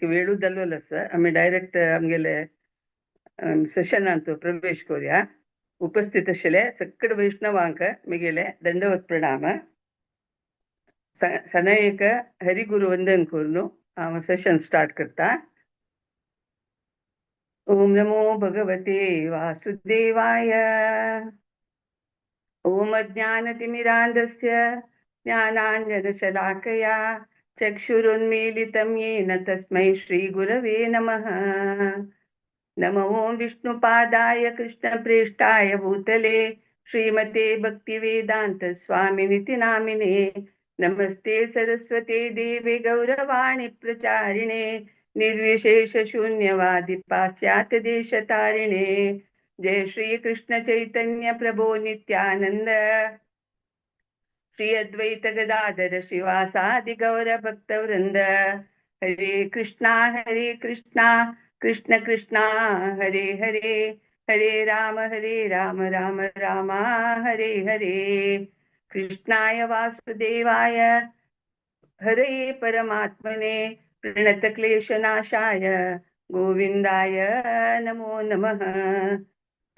वेळू जाल्लो आसा. आमी डायरेक्ट आमगेले सेशनांत प्रवेश करूया. उपस्थित आशिल्ले सगळे वैष्णवांक मिगेले दंडवत प्रणाम. सनयक हरिगुरु वंदन करून हांव सेशन स्टार्ट करता. ओम नमो भगवते वासुदेवाय. ओम अज्ञानतिमिरान्धस्य ज्ञानाञ्जनशलाकया चक्षुरुन्मीलितं येन तस्मै श्रीगुरवे नमः. नमो ॐ विष्णुपादाय कृष्णप्रेष्ठाय भूतले श्रीमते भक्तिवेदान्तस्वामिनिति नामिने. नमस्ते सरस्वते देवे गौरवाणी प्रचारिणे निर्विशेषशून्यवादि पाश्चात्यदेशतारिणे. जय श्री कृष्ण चैतन्य प्रभो नित्यानंद श्री अद्वैत गदाधर श्रीवासादि गौर भक्तवृंद. हरे कृष्णा हरे कृष्णा कृष्ण कृष्णा हरे हरे, हरे राम हरे राम राम राम हरे हरे. कृष्णाय वासुदेवाय हरे परमात्मने प्रणतक्लेशनाशाय गोविंदाय नमो नमः.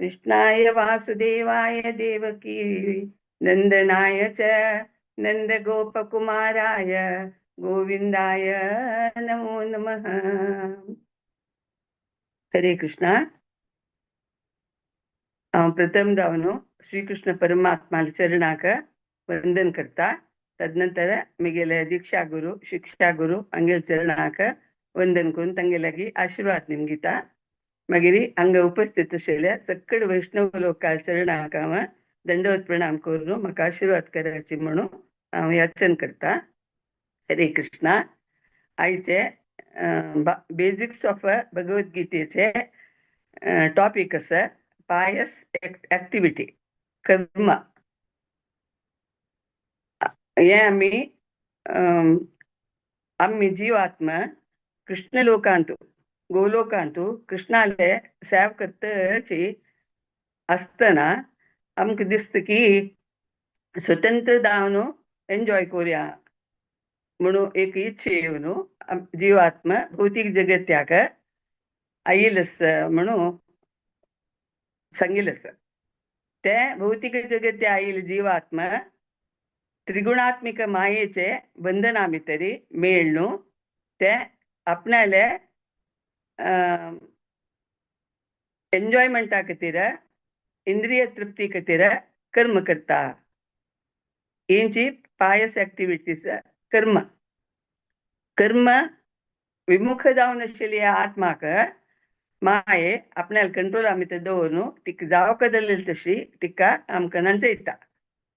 कृष्णाय वासुदेवाय देवकी नंदनाय च नंदगोपकुमाराय गोविंदाय नमो नमः. हरे कृष्णा. हांव प्रथम जावन श्रीकृष्ण परमात्मा चरणाक वंदन करता. तदनंतर मिगेले दीक्षा गुरु, शिक्षा गुरु हांगेले चरणाक वंदन करून तांगे आशीर्वाद निमगिता. मागीर हांगा उपस्थित आशिल्ल्या सगळे वैष्णव लोकां चरणाक हांव दंडवत प्रणाम करून म्हाका आशीर्वाद करायची म्हणून हांव याचन करता. हरे कृष्णा. आयचे बेसिक्स ऑफ भगवद्गीतेचे टॉपिक आसा पायस ऍक्टिव्हिटी, कर्म. हे आमी आम्ही जीवात्मा कृष्ण लोकांतु, गोलोकांतु कृष्णाले सेव करतची आसतना आमकां दिसता की स्वतंत्र जावन एन्जॉय करुया म्हणून एक इच्छा येवन जीवात्मा भौतिक जगत्याक आयिल्लो आसा म्हणून सांगिल्लें आसा. ते भौतिक जगत्या आयिल्ले जीवात्मा त्रिगुणात्मिक मायेचे बंधना भितरी मेळ्ळू ते आपणाले एन्जॉयमेंटा खातीर, इंद्रिय तृप्ती खातीर कर्म करता. हेंची पायस ऍक्टिव्हिटीज कर्म. कर्म विमुख जावन आशिल्ली आत्माक माये आपणाल्या कंट्रोला भितर दवरून तिका जावंक जालेली तशी तिका आमकां नाचयता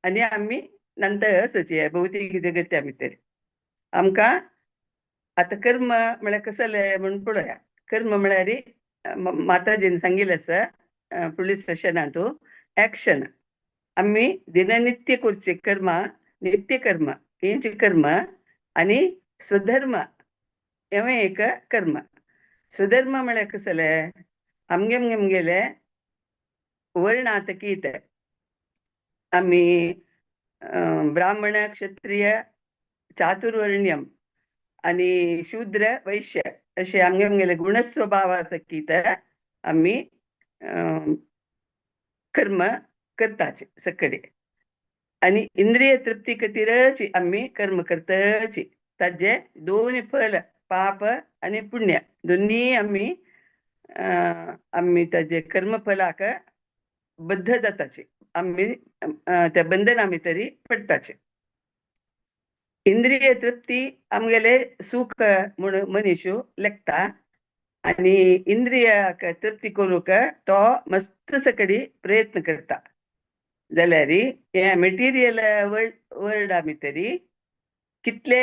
आनी आमी नंतर असची भौतिक जगत्या भितर. आमकां आतां कर्म म्हळ्यार कसलें म्हूण पळोवया. कर्म म्हळ्यार माताजीन सांगिल्लें आसा फुडल्या सेशनांतू, ऍक्शन. आमी दिननित्य करची कर्मां, नित्य कर्म हेंची कर्म आनी स्वधर्म हेंवूय एक कर्म. स्वधर्म म्हळ्यार कसलें? आमगे आमगेले वर्णात कितें आमी ब्राह्मण, क्षत्रिय, चातुर्वर्ण्यम आनी शूद्र, वैश्य अशे आमगे आमगेले गुणस्वभावात कितें आमी कर्म करताचे सगळे आनी इंद्रिय तृप्ती खातीरच आमी कर्म करताची. ताजे दोन फल, पाप आनी पुण्य, दोन्ही आमी आमी ताजे कर्मफलाक बद्ध जाताचे, आमी त्या बंधना भितरी पडटाचे. इंद्रिय तृप्ती आमगेले सुख म्हूण मनीस लेखता आनी इंद्रियाक तृप्ती करूंक तो मस्त सकडी प्रयत्न करता. जाल्यार हे मटेरियल वर्ल्डा भितरी कितले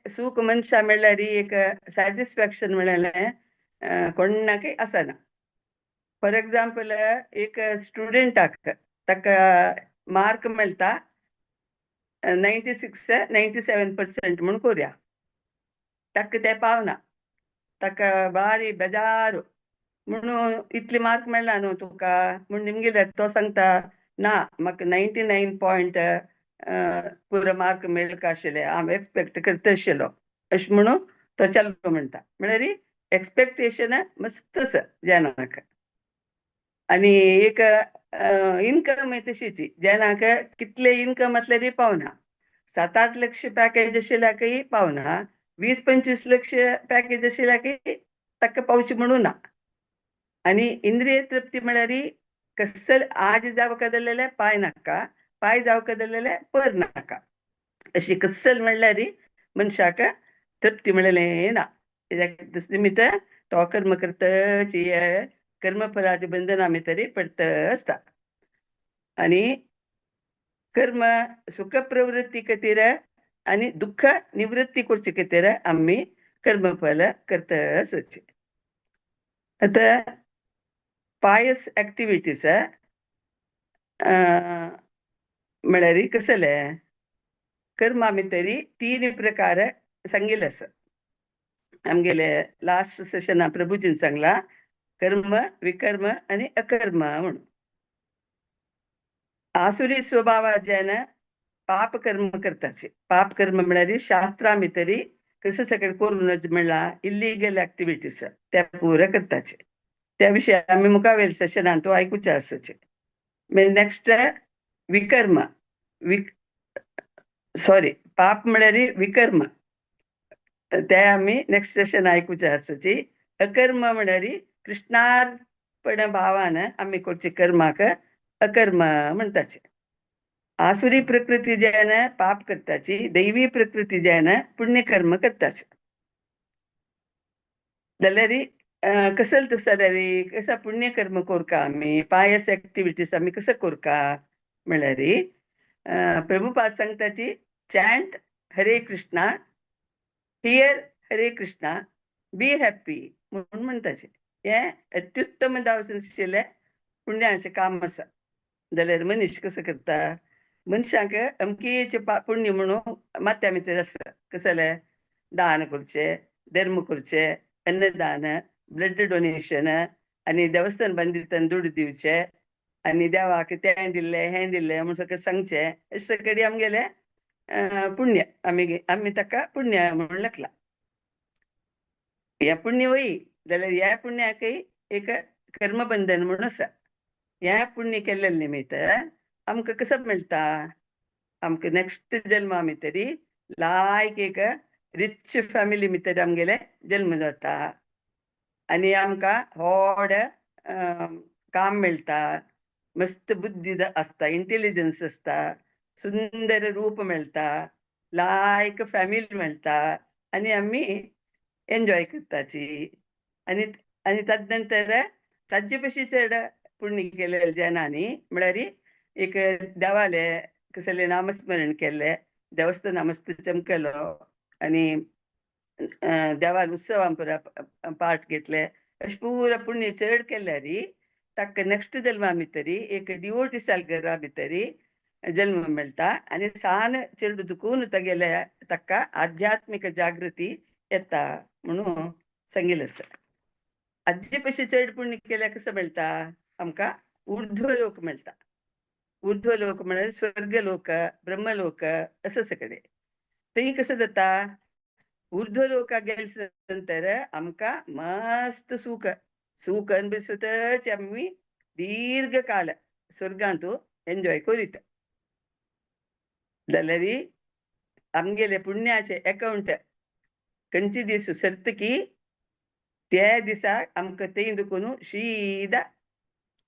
सुख मनशा मेळ्ळ्यार एक सॅटिस्फॅक्शन म्हळ्यार कोणाकय आसना. फॉर एग्जाम्पल, एक स्टुडंटाक ताका मार्क मेळटा 96, 97% म्हूण करुया. ताका ते पावना, ताका बारी बेजारू. म्हणून इतले मार्क मेळ्ळा न्हू तुका म्हूण निमगेले तो सांगता, ना, म्हाका 99 पॉयंट पुरो मार्क मेळका आशिल्ले, हांव एक्सपेक्ट करता आशिल्लो, अशें म्हणून तो चलो म्हणटा. म्हळ्यार एक्सपेक्टेशन मस्त आसा जनाक आनी एक इनकम तशीच जनाक कितले इनकम आसल्यारय पावना, 7-8 लक्ष पॅकेज आशिल्ल्याकय पावना, 20-25 लक्ष पॅकेज आशिल्ल्याकय ताका पावचें म्हणून ना. आनी इंद्रिय तृप्ती म्हळ्यार कसल आज जावका जालेले पांय नाका, पांय जावका जालेले पर नाका, अशी कसल म्हणल्यार मनशाक तृप्ती मेळलें ना. कित्याक निमित्त तो कर्म करतच कर्मफलाचे बंधन आमी तरी पडत आसता. आनी कर्म सुख प्रवृत्ती खातीर आनी दुःख निवृत्ती करचे खातीर आमी कर्मफल करत आसचे. आतां पायस एक्टिविटीज म्हळ्यार कसले कर्मा तरी 3 प्रकार सांगिल्ले आसा. आमगेले लास्ट सेशना प्रभुजीन सांगला कर्म, विकर्म आनी अकर्म म्हणून. आसुरी स्वभावाच्यान पाप कर्म करताचे. पाप कर्म म्हळ्यार शास्त्रा भितरी कसं सगळें करूं नज म्हणला इल्लीगल एक्टिविटीज त्या पुरा करताचे. त्या विशयी आमी मुखावेल सेशनान तो आयकुचे आसचे. मागीर नेक्स्ट विकर्म, सॉरी पाप म्हळ्यार विकर्म, ते आमी नेक्स्ट सेशन आयकुचे आसची. अकर्म म्हळ्यार कृष्णार्पण भावान आमी करचे कर्माक अकर्म म्हणटाचे. आसुरी प्रकृती ज्यान पाप करताची, दैवी प्रकृती ज्यान पुण्यकर्म करताचे. जाल्यार कसल तस जाल्यार कसा पुण्यकर्म करका आमी, पायस एक्टिविटीज आमी कसं करका म्हळ्यार Prabhupada सांगताची chant Hare Krishna, hear Hare Krishna, be happy म्हणून म्हणटाचे. हें अत्युत्तम जावन आशिल्लें पुण्याचें काम आसा. जाल्यार मनीस कसो करता, मनशाक अमकेचें पुण्य म्हणून माथ्या भितर आसता. कसलें दान करचें, धर्म करचें, अन्नदान, ब्लड डोनेशन आनी देवस्थान बांदितान दुडू दिवचे आनी देवाक तें दिल्लें हें दिल्लें म्हूण सगळें सांगचें, अशें सगळें आमगेलें पुण्य, आमी आमी ताका पुण्य म्हणून लेखलां. हें पुण्य वय जाल्यार ह्या पुण्याकय एक कर्मबंधन म्हणून आसा. ह्या पुण्य केल्ले निमित्त आमकां कसो मेळटा, आमकां नेक्स्ट जल्मा भितरी लायक एक रिच फॅमिली भितर आमगेले जल्म जाता आनी आमकां व्हड काम मेळटा, मस्त बुद्धी आसता, इंटेलिजन्स आसता, सुंदर रूप मेळटा, लायक फॅमिली मेळटा आनी आमी एन्जॉय करताची. आनी आनी ताजे नंतर ताजे पशी चड पुण्य केल्ले जनांनी म्हळ्यार एक देवाले कसलें नामस्मरण केल्लें, देवस्थाना मस्त चमकलो आनी देवाल उत्सवान पुरा पार्ट घेतले, अशें पुरा पुण्य चड केल्यार ताका नेक्स्ट जल्मा भितरी एक डिवोटी घरा भितरी जल्म मेळटा आनी सान चेडूं दुखून तागेले ताका आध्यात्मीक जागृती येता म्हणून सांगिल्लें आसा. आजी पशी चड पुण्य केल्यार कसो मेळटा आमकां, ऊर्ध्वलोक मेळटा. ऊर्ध्वलोक म्हळ्यार स्वर्गलोक, ब्रह्मलोक असं सगळें. थंय कसं जाता, ऊर्ध्वलोकाक गेले नंतर आमकां मस्त सुख सुख अनुभवितच आमी दीर्घ काल स्वर्गांत एन्जॉय करीत. जाल्यार आमगेले पुण्याचे अकाउंट खंयचे दीस सरतकी त्या दिसा आमकां थंय दुखून शीदा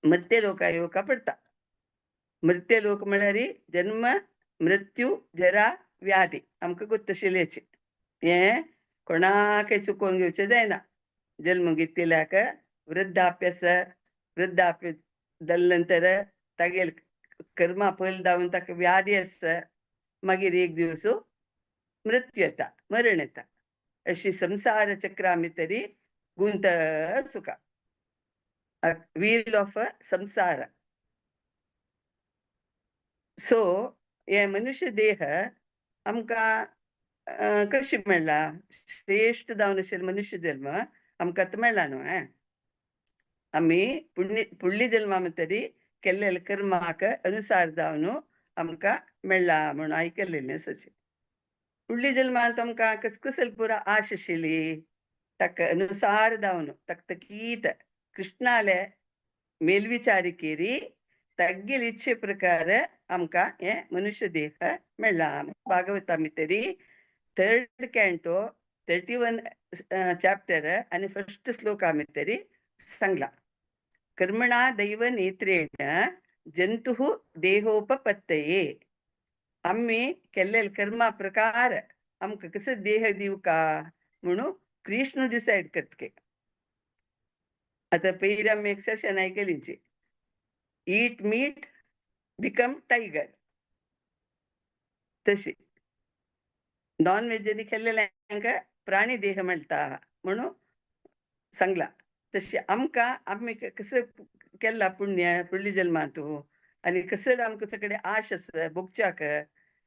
मृत्यलोका येवका पडटा. मृत्यलोक म्हळ्यार जन्म, मृत्यू, जरा, व्याधी आमकां गोत्त आशिल्ल्याचें. हें कोणाकय चुकोवन घेवचें जायना. जल्म घेतिल्ल्याक वृद्धाप्य आसा, वृद्धाप्य जाले नंतर तागेले कर्मा फल जावन ताका व्याधी आसा, मागीर एक दिवस मृत्यू येता, मरण येता. अशी संसार चक्रा भितरी गुंत सुखा, व्हील ऑफ संसार. सो हे मनुष्य देह आमकां कशें मेळ्ळा, श्रेश्ठ जावन आशिल्लो मनुष्य जल्म आमकां आतां मेळ्ळा न्हू. आमी पुण्य फुडली जल्मा भितरी केल्ले कर्माक अनुसार जावन आमकां मेळ्ळा म्हणून आयकल्लें आसाचें. फुडली जल्मांत आमकां कसकसल पुरा आश आशिल्ली, ताका अनुसार जावन तकतकीत कृष्णाले मेलविचारिकेरी तग्गिल इच्छे प्रकार आमकां हें मनुष्य देह मेळ्ळा. भागवता भितरी 3rd canto 31 chapter आनी फर्स्ट श्लोका भितरी सांगला, कर्मणा दैव नेत्रेण जंतुः देहोपपत्तये. आमी केल्ले कर्मा प्रकार आमकां कसो देह दिवका म्हणून कृष्ण डिसायड करतके. आतां पयलीं आमी एक सेशन आयकलींची, ईट मीट बिकम टायगर. तशी नॉन वेज जरी खाल्लेल्यांक प्राणी देह मेळटा म्हणून सांगला. तशी आमकां आमी कसं केला पुण्य पुडली जल्मांतू आनी कसं आमकां सगळे आश आसा भोगच्याक,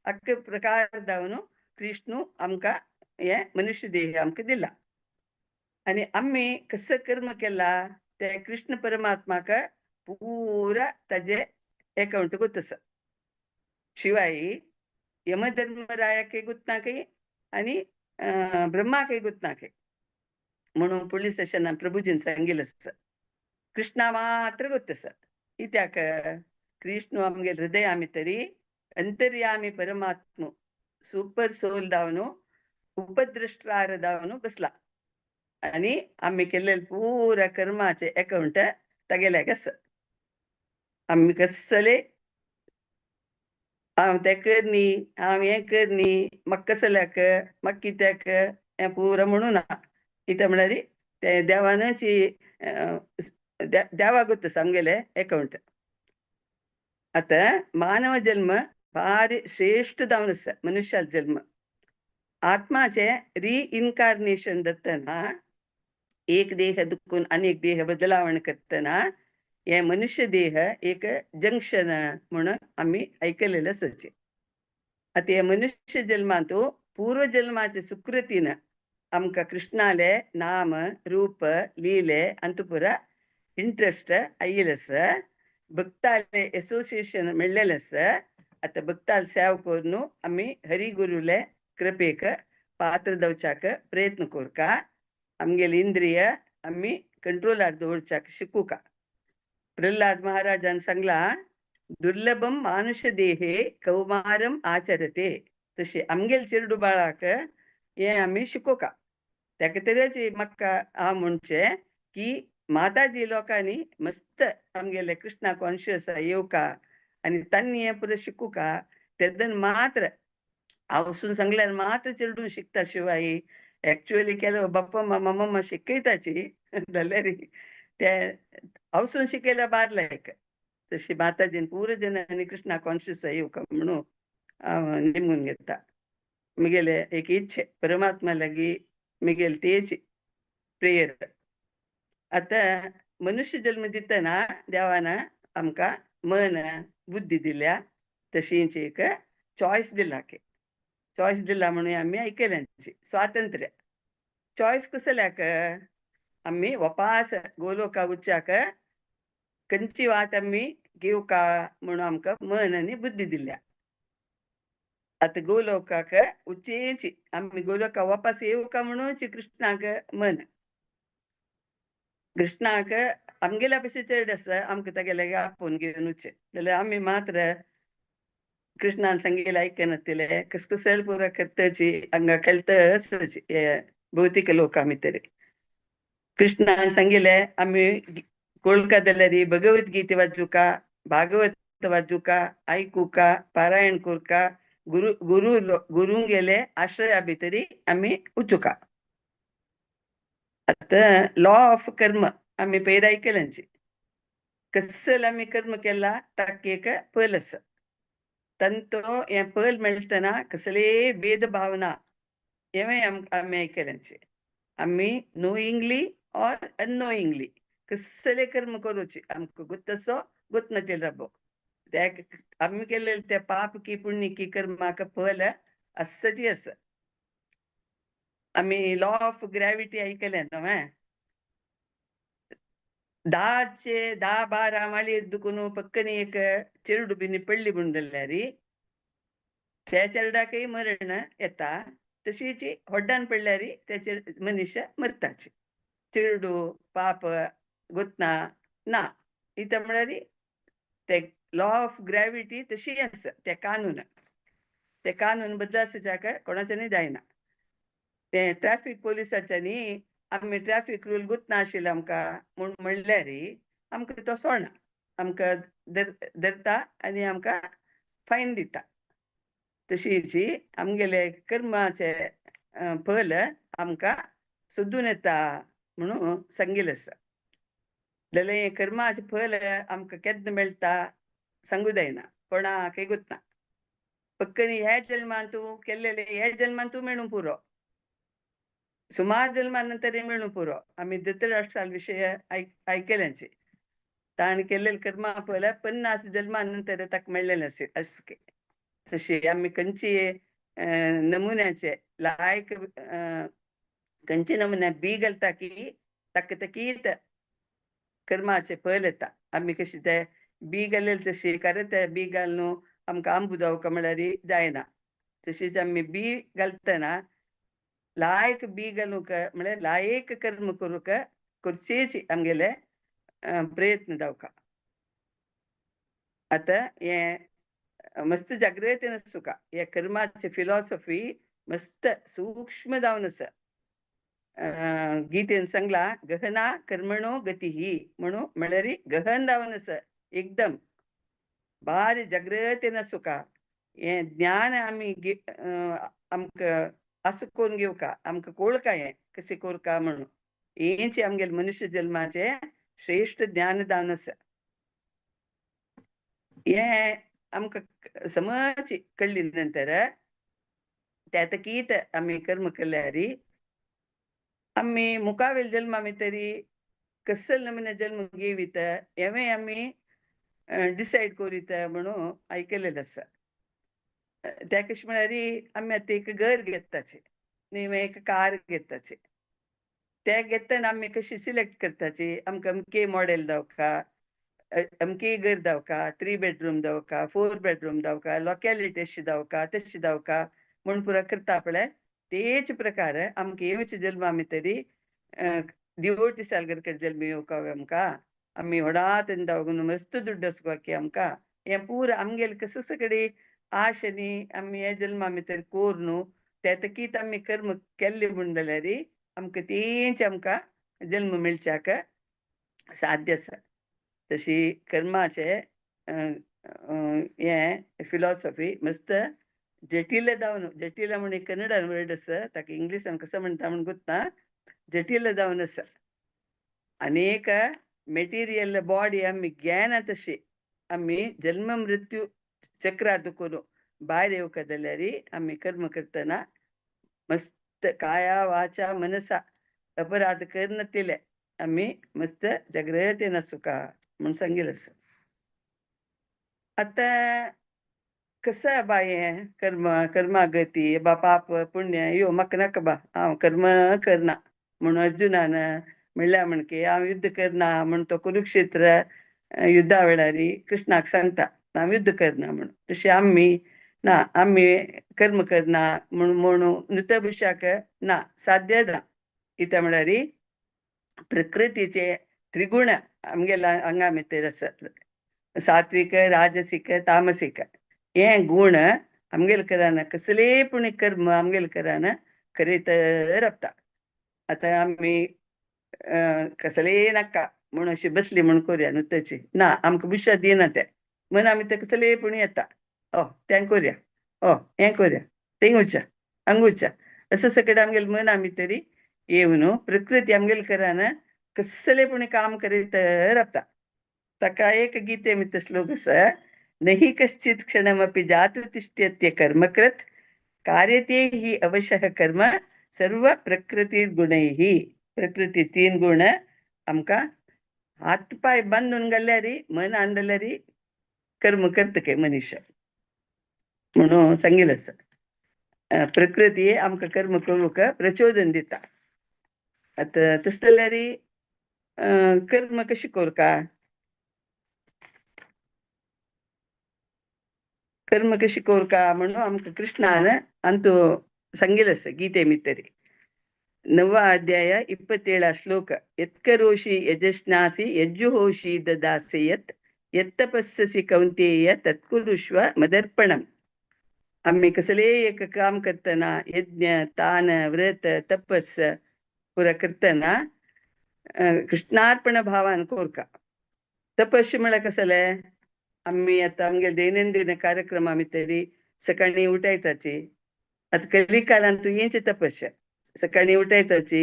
अख्खे प्रकार जावन कृष्णू आमकां हे मनुष्य देह आमकां दिला. आनी आमी कसं कर्म केला ते कृष्ण परमात्माक पूरा ताजे अकाउंट गोत आसा. शिवाय यमधर्मरायाकय गोत आनी ब्रह्माकय गोत म्हणून पुडली सेशनान प्रभुजीन सांगिल्लें आसा. कृष्णा मात्र गोत आसा. कित्याक कृष्ण आमगे हृदया भितरी अंतर्यामी परमात्म सुपर सोल जावन उपद्रष्टार जावन बसला आनी आमी केल्ले पूरा कर्माचे अकाउंट तागेल्याक आसा. आमी कसले हांव तें करनी, हांव हें करनी, म्हाका कसल्याक, म्हाका कित्याक, हें पुरा म्हणूं ना. कित्याक म्हळ्यार तें देवानच देवाक गोत आसा आमगेलें अकाउंट. आतां मानव जल्म भारी श्रेश्ठ जावन आसा मनुष्या जल्म. आत्माचे रिइन्कार्नेशन जातना एक देह दुखून आनी एक देह बदलावण करतना हे मनुष्य देह एक जंक्शन म्हणून आमी आयकलेलें आसाचे. आतां हे मनुष्य जल्मांतू पूर्व जल्माचे सुकृतीन आमकां कृष्णाले नाम रूप लीले अंतु पुरा इंट्रस्ट आयिल्लें आसा. भक्ताले एसोसिएशन मेळ्ळेलें आसा. आतां भक्ताल सेवा करून आमी हरिगुरुले कृपेक पात्र जावच्याक प्रयत्न करका. आमगेले इंद्रिय आमी कंट्रोलार दवरच्याक शिकूका. प्रल्हाद महाराजान सांगला, दुर्लभम मानुष देहे कौमारम आचरते. तशें आमगेले चेरडू बाळाक हें आमी शिकोवका. ताका तरेच म्हाका हांव म्हणचें की माताजी लोकांनी मस्त आमगेले कृष्णा कॉन्शियस येवका आनी तांणी हें पुरो शिकूका. तेदन मात्र हांवसून सांगल्यार मात्र चेडूं शिकता. शिवाय एक्चुअली केलो बाप्पा मामा मम्मा शिकयताची जाल्यार ते हांवसून शिकयल्यार बार लायक. तशी माताजीन पुरो जनांनी कृष्णा कॉन्शियस येवका म्हणून हांव निमून घेता. मिगेले एक इच्छे परमात्मा लागीं मिगेले तेच प्रेयर. आतां मनुष्य जल्म दितना देवान आमकां मन बुद्धी दिल्या, तशीच एक चॉयस दिला. की चॉयस दिला म्हणून आमी आयकल्यांची स्वातंत्र्य. चॉयस कसल्याक आमी वपास गोलोका उच्चाक खंयची वाट आमी घेवका म्हणून आमकां मन आनी बुद्धी दिल्या. आतां गोलोकाक उच्चेची आमी गोलोका वापास येवका म्हणून कृष्णाक मन. कृष्णाक आमगेल्या पेक्षा चड आसा आमकां तागेले आपोवन घेवन वचचें जाल्यार आमी मात्र कृष्णान सांगिल्लें आयकनातिल्लें कसकसल पुरो करताची हांगा खेळटा भौतीक लोका भितर. कृष्णान सांगिल्लें आमी कोळका जाल्यार भगवत गीता वाचुका, भागवत वाचुका, आयकुका, पारायण करका, गुरु गुरु गुरुंगेले आश्रया भितरी आमी वचुका. आतां लॉ ऑफ कर्म आमी पयर आयकल्यांची. कसल आमी कर्म केला ताका एक फल आसा. तांतो हें फल मेळटना कसलेय भेदभाव ना हेंवूय आमी आयकल्यांचें. आमी नोईंगली ऑर अननोईंगली कसले कर्म करूची आमकां गोत्त आसो गोत नातिल्लें राबो ते आमी केल्ले ते पाप की पुण्य की कर्माक फल आसची आसा. आमी लॉ ऑफ ग्रॅविटी आयकलें न्हू? 10चे 10 12 माळयेर दुखून पक्कनी एक चेरडू बी पडली म्हूण जाल्यार त्या चेरडाकय मरण येता. तशीची होड्डान पडल्यार त्याचे मनुष्य मरताची. चिरडू पाप गोतना ना इता म्हळ्यार ते लॉ ऑफ ग्रॅविटी तशी आसा. ते कानून, ते कानून बदलासाच्याक कोणाच्यानी जायना. ते ट्रॅफिक पोलिसांच्यानी आमी ट्रॅफिक रूल गुतना आशिल्ले आमकां म्हूण म्हणल्यार आमकां तो सोडना, आमकां धरता आनी आमकां फायन दिता. तशीची आमगेले कर्माचे फल आमकां सोदून येता म्हणून सांगिल्लें आसा. जाल्यार हें कर्माचें फल आमकां केन्ना मेळटा सांगू जायना, कोणाकय गोतना. फक्त ह्या जल्मान तूं केल्लेलें ह्या जल्मान तूं मेळूं पुरो, सुमार जल्मा नंतर मेळूं पुरो. आमी धृतराष्ट्रा विशय आयकल्याचे ताणें केल्लेले कर्मा फल 50 जल्मा नंतर ताका मेळ्ळेलें आसके. तशी आमी खंयची नमुन्याचे लायक खंयचे नमुन्या बी घालता की ताका तकीत कर्माचे फल येता. आमी कशी ते बी घालेले तशी कारण ते बी घालून आमकां आंबो जावका म्हळ्यार जायना. तशीच आमी बी घालतना लायक बी घालूंक म्हळ्यार लायक कर्म करूंक करचेच आमगेले प्रयत्न जावका. आतां हें मस्त जागृतेन आसूका. हे कर्माचे फिलॉसॉफी मस्त सूक्ष्म जावन आसा. गीतेन सांगला गहना कर्मणो गतीही म्हणून म्हळ्यार गहन जावन आसा, एकदम भारी जागृतेन आसूका. हें ज्ञान आमी आमकां आसूं करून घेवका, आमकां कोळका हें कशें करका म्हणून. हेंच आमगेले मनुष्य जल्माचें श्रेश्ठ ज्ञान जावन आसा. हें आमकां समज कळ्ळी नंतर त्यातकीत आमी कर्म केल्यार आमी मुखावेल जल्मा तरी कसल नमुने जल्म घेवीत हेंवूय आमी डिसायड करीत म्हणून आयकलेलें आसा. त्या कशें म्हळ्यार आमी आतां एक घर घेताचे न्ही, एक कार घेताचे. ते घेतना आमी कशी सिलेक्ट करताची, आमकां अमके मॉडेल जावका, अमके घर जावका, 3 बेडरूम जावका, 4 बेडरूम जावका, लोकेलिटी अशी जावका तशी जावका म्हूण पुरो करता पळय. तेच प्रकार आमकां येवचे जल्म आमी तरी दिवटी सालगर कडेन जल्म येवका आमकां, आमी व्हडा तेन्ना मस्त दुड्ड आसपाक आमकां हें पूरा आमगेले कसो कडेन आश न्ही आमी हे जल्म आमी तरी कोर न्हू तेतकीत आमी कर्म केल्ले म्हूण जाल्यार आमकां तेंच आमकां जल्म मेळच्याक साध्य आसा. तशी कर्माचे हें फिलॉसॉफी मस्त जटिल जावन, जटिल म्हण कन्नड वर्ड आसा ताका इंग्लिशान कसो म्हणटा म्हूण गोतना, जटिल जावन आसा. अनेक मेटिरियल बॉडी आमी घेना तशी आमी जल्म मृत्यू चक्रा दुखून भायर येवका जाल्यार आमी कर्म करतना मस्त काया वाचा मनसा अपराध करनातिले आमी मस्त जागृतेन आसूका म्हूण सांगिल्लें आसा. आतां कसं बा हें कर्म कर्मागती बा पाप पुण्य यो म्हाका नाका बा, हांव कर्म करना म्हणून अर्जुनान म्हणल्यार म्हणके हांव युद्ध करना म्हूण तो कुरुक्षेत्र युद्धा वेळार कृष्णाक सांगता हांव युद्ध करना म्हणून. तशें आमी ना, आमी कर्म करना म्हूण म्हणून नुतभुशाक ना, साध्य ना. कित्याक म्हळ्यार प्रकृतीचे त्रिगुण आमगेल्या आंगा भितर आसा, सात्विक राजसीक तामसीक हे गुण आमगेले करान कसलेय पूण कर्म आमगेले करान करीत रावता. आतां आमी कसलेय नाका म्हूण अशी बसली म्हूण करुया न्हू तशी ना, आमकां बुशा दिना ते मन आमी ते कसलेय पूण येता, ओ तें करुया, ओ हें करुया, थंय वच्या हांगा वच्या, असं सगळें आमगेले मन आमी तरी येवन प्रकृती आमगेले करान कसलेय पूण काम करीत रावता. ताका एक गीते भितर श्लोक आसा, नहि कश्चित् क्षणमपि जातु तिष्ठत्य कर्मकृत् कार्यते हि अवशः कर्म सर्व प्रकृतिर्गुणैः. प्रकृती 3 गुण आमकां हात पांय बांदून घाल्यार मन आंदल्यार कर्म करता काय मनुष्य म्हणून सांगिल्लें आसा. प्रकृती आमकां कर्म करूंक प्रचोदन दिता. आतां तशें जाल्यार कर्म कशें करका, कर्म कशें करका म्हणून आमकां कृष्णान अंतू सांगेल आसा गीते भितर. 9वा अध्याय 27 श्लोक. यत्करोषि यजश्नासि यज्जुहोषि ददासि यत् यत्तपस्यसि कौंतेय तत्कुरुष्व मदर्पणम्. आम्ही कसले एक काम करतना, यज्ञ तान व्रत तपस पुरा करतना कृष्णार्पण भावान कोरका. तपस्या म्हळ्यार कसले आम्ही आता आमगे दैनंदिन कार्यक्रम भितरी सकाळी उठायताची. आता कलिकालान तूं हेंच तपस्या, सकाळी उठायताची,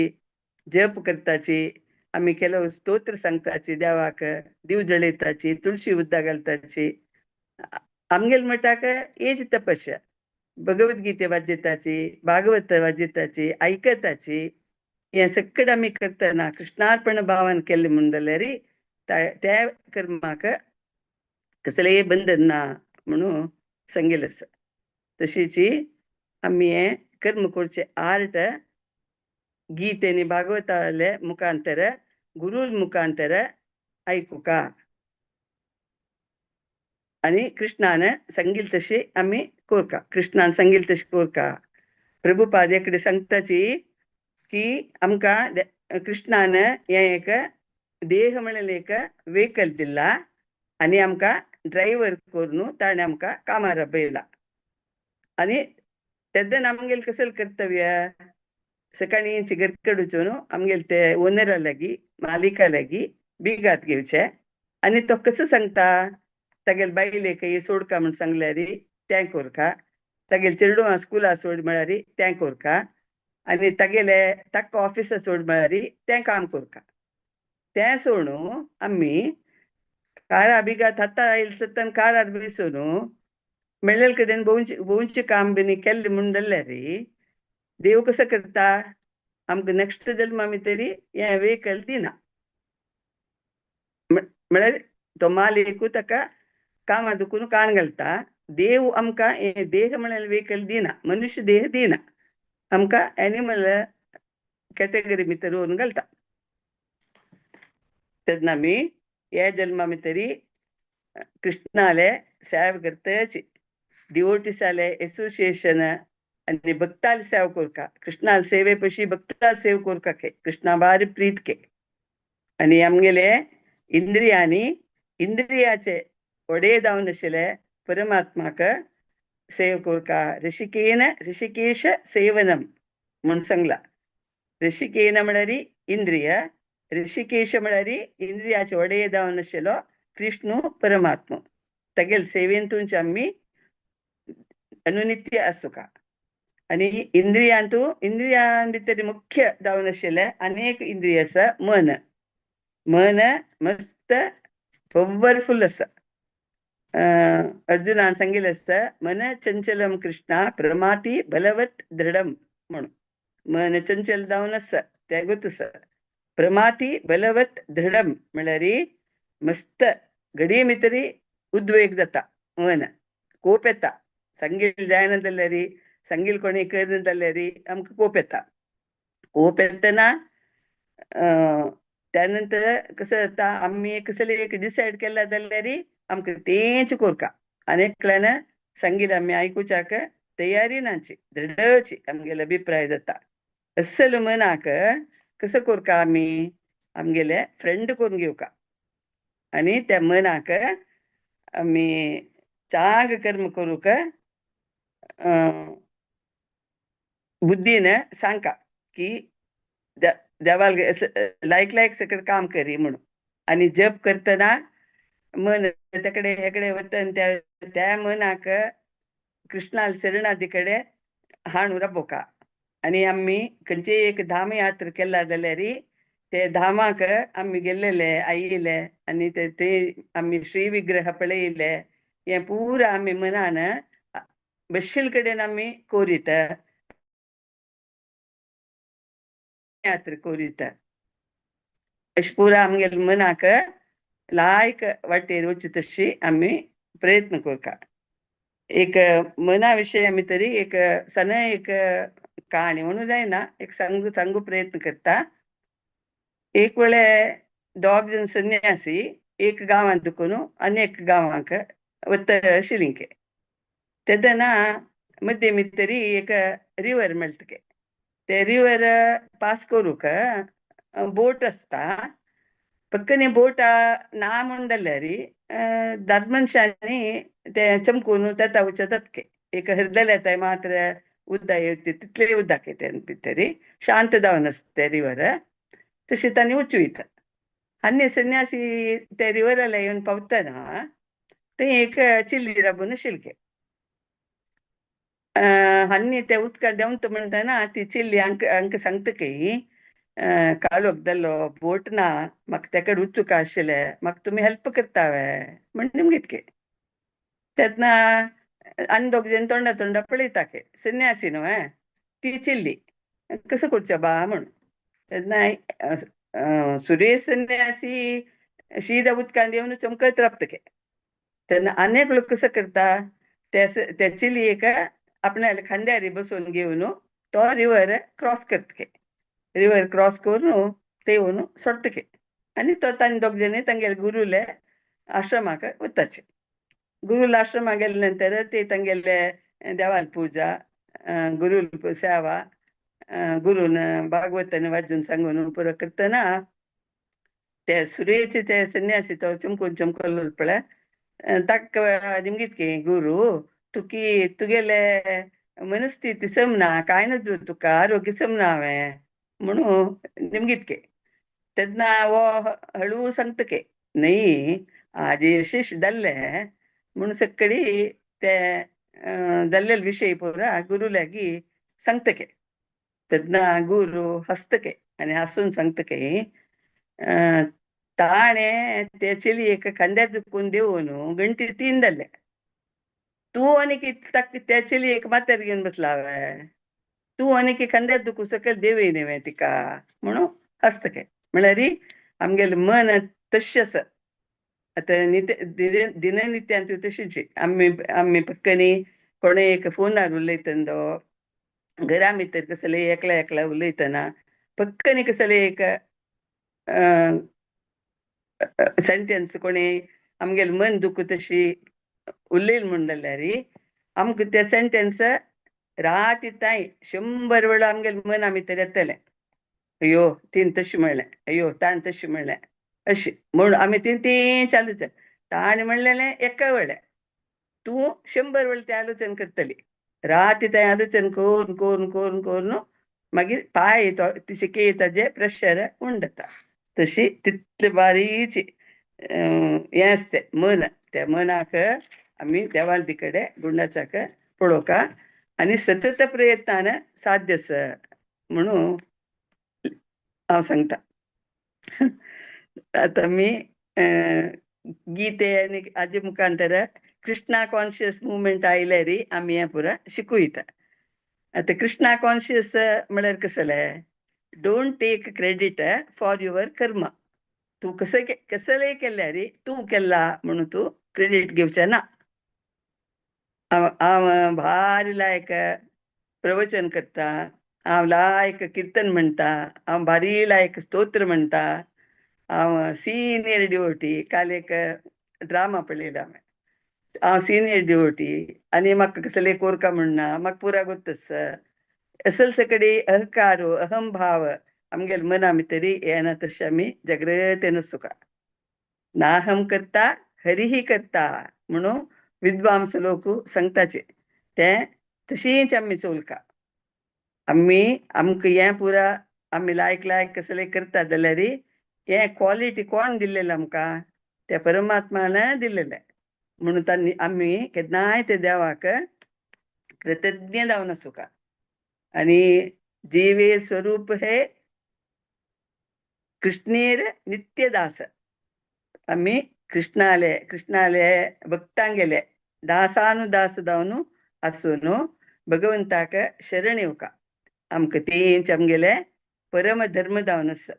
जप करताची, आम्ही ಕೆಲವು स्तोत्र सांगताची देवाक, दीव जळयताची, तुळशी उद्दा घालताची. आमगेल मठाक हेच तपस्या. भगवद्गीते वाजयताची, भागवत वाजयताची, आयकताची. हें सगळें आमी करतना कृष्णार्पण भावान केल्लें म्हूण जाल्यार त्या कर्माक कसलेय बंधन ना म्हणून सांगेल आसा. तशीच आमी हें कर्म करचें आर्ट गीते आनी भागवताले मुखांतर, गुरू मुखांतर आयकुका आनी कृष्णान सांगील तशी आमी कोरका, कृष्णान सांगील तशी कोरका. प्रभुपाद कडेन सांगताची की आमकां कृष्णान हें एक देह म्हणलें एक वेहिकल दिला आनी आमकां ड्रायव्हर करून ताणें आमकां कामार राबयला. आनी तेन्ना आमगेलें कसलें कर्तव्य, सकाळी घरकडेन वचून आमगेले ते ओनरा लागीं, मालिका लागीं बिगात घेवचें आनी तो कसो सांगता, तागेले बायलेक सोडका म्हूण सांगल्यार तें कोरका, तागेले चेडवां स्कुला सोड म्हळ्यार तें कोरका, आनी तागेले ताका ऑफिसा सोड म्हळ्यार तें काम कोरका. तें सोडून आमी कारा बिगात हाता आयले सत्तान कारार बसून मेळ्ळे कडेन भोंवचें भोंवचें काम बीन केल्लें म्हूण जाल्यार देव कसो करता, आमकां नेक्स्ट जल्मा भितरी हें वेहिकल दिना. म्हळ्यार तो मालिकू ताका कामा दुखून काण घालता. देव आमकां हें देह म्हळ्यार वेहिकल दिना, मनुष्य देह दिना, आमकां एनिमल कॅटेगरी भितर व्हरून घालता. तेन्ना आमी ह्या जल्मा भितरी कृष्णाले सेवा करताची, डिवोटीसाले एसोसिएशन आनी भक्ताले सेवा कोरका. कृष्णाले सेवे पशी भक्ताले सेवा कोरका के कृष्णा बारी प्रीत के. आनी आमगेले इंद्रियांनी इंद्रियाचे ಒಡೆ जावन आशिल्ले परमात्माक सेव कोरका. ऋषिकेन ऋषिकेश सेवनम म्हूण सांगला. ऋषिकेन म्हळ्यार इंद्रिय, ऋषिकेश म्हळ्यार इंद्रियाचे ಒಡೆಯ जावन आशिल्लो कृष्णू परमात्मा. तागेले सेवेंतूच आमी अनुनित्य आसुका. आनी इंद्रियांतू इंद्रियां भितर मुख्य जावन आशिल्ले अनेक इंद्रिय आसा. मन, मन मस्त पवरफुल आसा. अर्जुनान सांगिल्लें आसता, मन चंचलम कृष्णा प्रमाती बलवत दृढम म्हणून. मन चंचल जावन आसा तें गोत आसा. प्रमाती बलवत दृढम म्हळ्यार मस्त घडये भितरी उद्वेग जाता, मन कोप येता. सांगील जायना जाल्यार, सांगील कोणी करना जाल्यार आमकां कोप येता. कोप येतना त्यानंतर कसं जाता, आमी कसले एक डिसायड केला जाल्यार आमकां तेंच कोरका. आनी एकल्यान सांगील आमी आयकुच्याक तयारी नाची, दृढची आमगेले अभिप्राय जाता. असल मनाक कसं कोरका आमी आमगेले फ्रेंड करून घेवका आनी त्या मनाक आमी चांग कर्म करूंक बुद्धीन सांगका की देवाल लायक लायक सगळें काम करी म्हणून. आनी जप करतना मन तेकडे हेकडे वतन त्या त्या मनाक कृष्णाल शरणादी कडेन हाणून राबोवका. आनी आमी खंयचेय एक धाम यात्रा केला जाल्यार ते धामाक आमी गेल्लेले आयिल्ले आनी ते ते आमी श्री विग्रह पळयले, हें पुरा आमी मनान बशिल्ले कडेन आमी कोरिता, यात्रा कोरिता. अशें पुरा आमगेले मनाक लायक वाटेर वचचे तशी आमी प्रयत्न करता. एक मना विशय आमी तरी एक सण एक कहाणी म्हणून जायना, एक सांगू सांगू प्रयत्न करता. एक वेळे दोग जण संन्यासी एक गांवांत दुखून आनी एक गांवांक वता आशिल्लीं. तेन्ना मध्य तरी एक रिवर मेळटके. ते रिवर पास करूंक बोट आसता. पक्कने बोट ना म्हूण जाल्यार दाद मनशांनी ते चमकून तेता वचतात. एक हरदले येताय मात्र उदक येवती तितले उदक येते भितर शांत जावन आसता ते रिवर. तशें तांणी वचूं येता. आनी संन्यासी ते रिवराला येवन पावतना थंय एक चिल्ली राबून आशिल्ली. आनी ते उदकांत देंवता म्हणटना ती चिल्ली हांकां हांकां सांगता की काळोख जाल्लो, बोट ना, म्हाका ते कडेन वचूंक आशिल्लें, म्हाका तुमी हेल्प करता वे म्हण निमगितके. तेन्ना आनी दोग जाण तोंडा तोंडा पळयता के संन्यासी न्हू ती चिल्ली कसं करचें बा म्हूण. तेन्ना सुरेश संन्यासी शीदा उदकांत देंवन चमकत रावता के. तेन्ना आनी एकलो कसो करता त्या चिलयेक आपणाल्या खांद्यार बसोवन घेवन तो रिवर क्रॉस करता के. रिवर क्रॉस करून ते येवन सोडटा के. आनी तो तांणी दोग जाणी तांगेले गुरुले आश्रमाक वताचे. गुरुला आश्रमाक गेले नंतर ते तांगेले देवाल पुजा, गुरुल सेवा, गुरून भागवतन वाजून सांगून पुरो करतना ते सुरेचे ते संन्यासी तो चमकून चमकलो पळय ताका निमगितके गुरु तुकी तुगेले मनस्थिती समना कांय नजो तुका आरोग्य समना हांवें म्हणून निमगितके. तेन्ना हो हळू सांगता के न्हय आजी यशेश जाल्ले म्हूण सगळी ते जाल्लेले विशय पुरा गुरू लागीं सांगता के. तेन्ना गुरू हसता के आनी हांसून सांगता के ताणें ते चलयेक खांद्यार दुखून देंवोवन गणटी तीन जाल्ले. तूं आनी कितें त्या चलयेक माथ्यार घेवन बसला वे, तूं आनी कितें खांद्यार दुखून सकयल देंवय न्ही तिका म्हणून हसता के. म्हळ्यार आमगेलें मन तशें आसा. आतां दिननित्यांत तशीच आमी आमी पक्कनी कोणें एक फोनार उलयतना घरा भितर कसले एकल्या एकल्या उलयतना पक्कनी कसले एक सेंटेन्स कोणें आमगेलें मन दुखू तशी उलयलें म्हूण जाल्यार आमकां ते सेंटेन्स राती तांय 100 वेळा आमगेलें मना भितर येतलें. अय्यो तिणें तशें म्हणलें, अय्यो ताणें तशें म्हणलें, अशें म्हूण आमी ती तें चालूच. ताणें म्हणलेलें एका वेळें तूं 100 वेळ तें आलोचन करतली. राती तें आलोचन करून करून करून करून मागीर पांय तो तिचे ताजें प्रेशर उंडता. तशी तितले बारीची हें आसता मन. त्या मनाक आमी देवाल कडेन गुंडाचाक पळोवका आनी सतत प्रयत्नान साध्य आसा म्हणून हांव सांगता. आतां आमी गीते आनी हाजे मुखांतर कृष्णा कॉन्शियस मुवमेंट आयल्यार आमी हें पुरा शिकयता. आतां कृष्णा कॉन्शियस म्हळ्यार कसलें? Don't take credit for your karma. तूं कसं कसलें केल्यार तूं केला म्हणून तूं क्रेडीट घेवचें ना. हांव भारी लायक प्रवचन करता, हांव लायक किर्तन म्हणटा, हांव भारी लायक स्तोत्र म्हणटा, हांव सिनियर डिवोटी. काल एक ड्रामा पळयला हांवें. हांव सिनियर डिवोटी आनी म्हाका कसले कोरका म्हणना, म्हाका पुरा गोत्त आसा. असल सगळे अहंकार अहंभाव आमगेले मना भितर येना तशें आमी जागृतेन आसूंक. नाहम करता हरिही करता म्हणून विद्वांस लोक सांगताचे तें तशीच आमी चोलका. आमी आमकां हें पुरा आमी लायक लायक कसलें करता जाल्यार हें क्वॉलिटी कोण दिल्लेलें आमकां? त्या परमात्मान दिल्लेलें. म्हणून तांणी आमी केन्नाय ते देवाक कृतज्ञ जावन आसूंक. आनी जीवे स्वरूप हे कृष्णेर नित्यदास. आमी कृष्णाले कृष्णाले भक्तांगेले दासानुदास जावन आसून भगवंताक शरण येवका. आमकां तेंच आमगेले परम धर्म जावन आसा.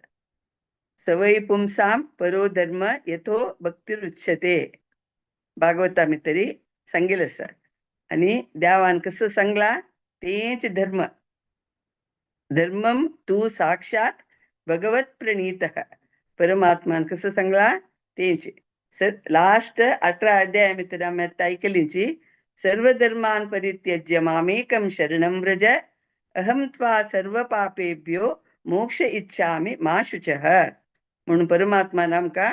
सवय पुंसाम परो धर्म यथो भक्तिरुच्यते भागवता भितरी सांगिल्लें आसा. आनी देवान कसो सांगला तेंच धर्म. धर्मम तूं साक्षात भगवत प्रणीतः. परमात्मान कसो सांगला तेंच. लास्ट 18 अध्याय भितर आमी आतां आयकलींची सर्व धर्मान परित्यज्य मामेकं शरणं व्रज अहं त्वा सर्व पापेभ्यो मोक्ष इच्छामि मा शुचः. म्हणून परमात्मान आमकां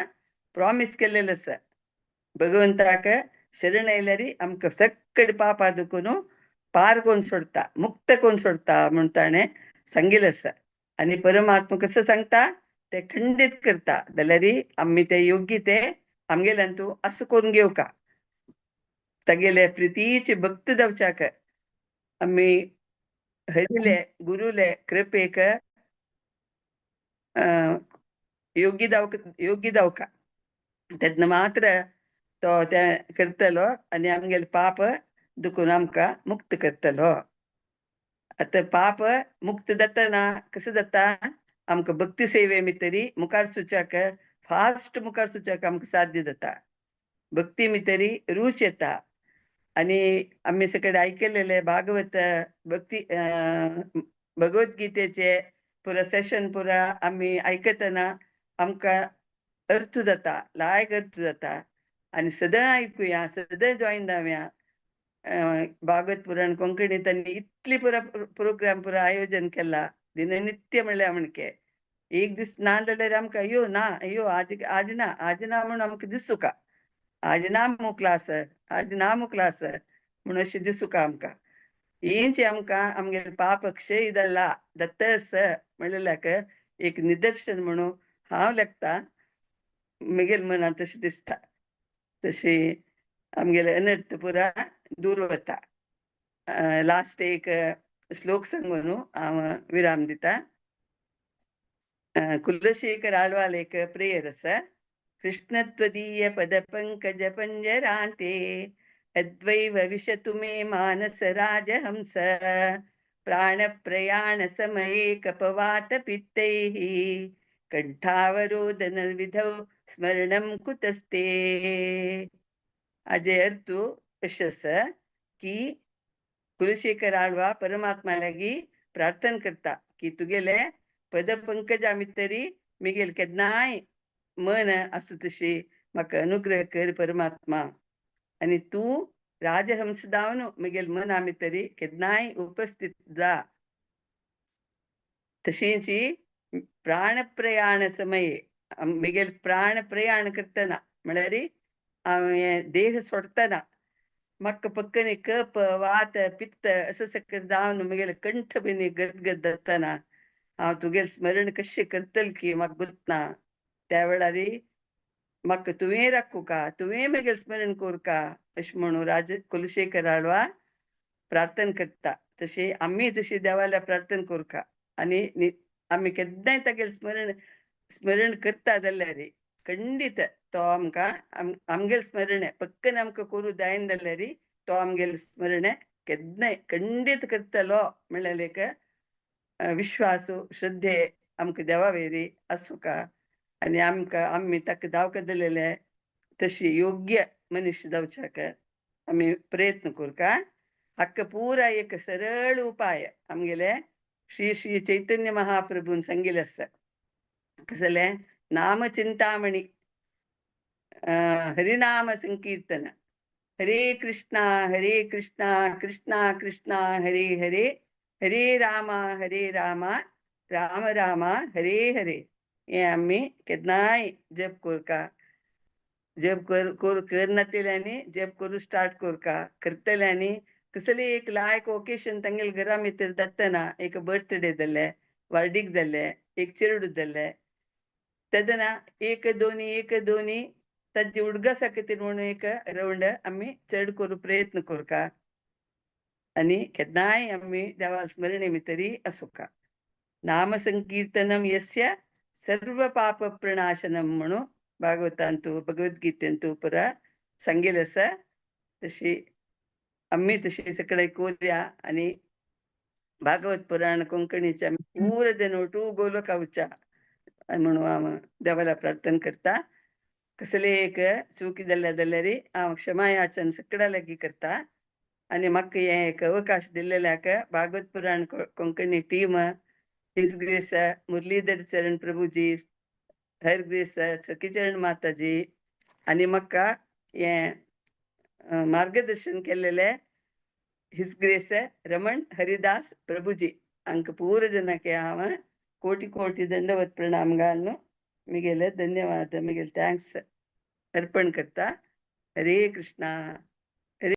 प्रॉमीस केल्लेलें आसा. भगवंताक शरण आयल्यार आमकां सगळे पापां दुखून पार करून सोडता, मुक्त करून सोडता म्हूण ताणें सांगिल्लें आसा. आनी परमात्मा कसो सांगता ते खंडीत करता जाल्यार आमी ते योग्य ते आमगेल्यान तूं असो करून घेवका. तागेले प्रितीचे भक्त जावच्याक आमी हरिले गुरुले कृपेक योग्य जावक योग्य जावका. तेन्ना मात्र तो तें करतलो आनी आमगेले पाप दुखून आमकां मुक्त करतलो. आतां पाप मुक्त जातना कसो जाता, आमकां भक्ती सेवे भितरी मुखार सुच्याक फास्ट मुखार सुच्याक आमकां साध्य जाता. भक्ती भितरी रूच येता. आनी आमी सगळे आयकलेले भागवत भक्ती भगवद्गीतेचे पुरा सेशन पुरा आमी आयकतना आमकां अर्थ जाता, लायक अर्थ जाता. आनी सदां आयकुया, सदां जॉयन जावया. भागवत पुराण कोंकणी तांणी इतली पुरा प्रोग्राम पुरा आयोजन केला दिननित्य म्हणल्यार म्हणके एक दीस ना जाल्यार आमकां अयो ना अयो आज आज ना आज ना म्हणून आमकां दिसूका, आज ना मू क्लास आज ना मू क्लास म्हणून अशें दिसूका आमकां. हेंच आमकां आमगेले पाप क्षय जाला दत्तस म्हणलेल्याक एक निदर्शन म्हणून हांव लेखता, म्हगेले मनांत तशें दिसता. तशी आमगेले अनर्थ पुरा दूर वता. लास्ट एक श्लोक सांगून हांव विराम दिता. कुलशेखर आಳ್वाल एक प्रेयर आसा. कृष्णत्वदीय पद पंकज पंजरांते अद्वैव विशतु मे मानस राजहंस प्राण प्रयाण समये कपवात पित्तैः कंठावरोदन विधौ स्मरणं कुतस्ते. हाजे अर्थ अशें आसा की कुलशेखर आळवा परमात्मा लागीं प्रार्थना करता की तुगेले पद पंकजा भितरी मिगेल केन्नाय मन आसूं तशी म्हाका अनुग्रह कर परमात्मा. आनी तूं राजहंस जावन म्हगेल मना भितरी केन्नाय उपस्थित जा. तशींच प्राण प्रयाण समये म्हगेल प्राण प्रयाण करतना म्हळ्यार हांव हें देह सोडटना म्हाका पक्कनी कप वात पित्त असं सगळें जावन म्हगेले कंठ बीन गदगद जातना हांव तुगेलें स्मरण कशें करतलें की म्हाका गुतना. त्या वेळार म्हाका तुवें राखूका, तुवें म्हगेलें स्मरण कोरका अशें म्हणून राज कुलशेखर आळवा प्रार्थना करता. तशी आमी तशी देवाल्या प्रार्थना कोरका आनी आमी केन्नाय तागेलें स्मरण स्मरण करता जाल्यार खंडीत तो आमकां आमगेलें स्मरण पक्कन आमकां करूं जायना जाल्यार तो आमगेलें स्मरण केन्नाय खंडीत करतलो म्हणल्यार एक विश्वास श्रद्धे आमकां देवा वयरी आसूका. आनी आमकां आमी ताका दावका दिलेले तशी योग्य मनुष्य जावच्याक आमी प्रयत्न कोरका. हाका पुरा एक सरळ उपाय आमगेले श्री श्री चैतन्य महाप्रभून सांगिल्लें आसा. कसलें? नाम चिंतामणी हरिनाम संकीर्तन. हरे कृष्णा हरे कृष्णा कृष्णा कृष्णा हरे हरे हरे रामा हरे रामा राम रामा हरे हरे. हें आमी केन्नाय जप कोरका. जप कर कर करनातिल्यांनी जप करूं स्टार्ट कोरका. करतल्यांनी कसली एक लायक ओकेशन तांगेले घरा भितर जातना एक बर्थडे जालें, वार्डीक जालें, एक चेडूं जालें तेन्ना एक दोनी एक दोनी ताजे उडगासा खातीर म्हणून एक रावंड आमी चड करूं प्रयत्न कोरका. आनी केन्नाय आमी देवा स्मरणे भितरी आसूका. नाम संकीर्तनम यस्य सर्व पाप प्रणाशनम म्हणून भागवतांतु भगवद्गीतेंतु पुरा सांगिल्लें आसा. तशी आमी तशी सगळे कोरया आनी भागवत पुराण कोंकणीचे आमी पुरा जण टू गोलोका वच्या म्हणून हांव देवाला प्रार्थना करता. कसले एक चुकी जाल्या जाल्यार हांव क्षमा याचन सगळ्या लागीं करता. आनी म्हाका हें एक अवकाश दिल्लेल्याक Bhagavat Puran Konkani team his grace Muralidhar Charan Prabhuji, her grace Sakhicharan Mataji आनी म्हाका हें मार्गदर्शन केल्लेले his grace Raman Haridas Prabhuji. अंक पूरा जनके हांव कोटी कोटी दंडवत प्रणाम घालून मिगेले धन्यवाद, मिगेले thanks अर्पण करता. हरे कृष्णा.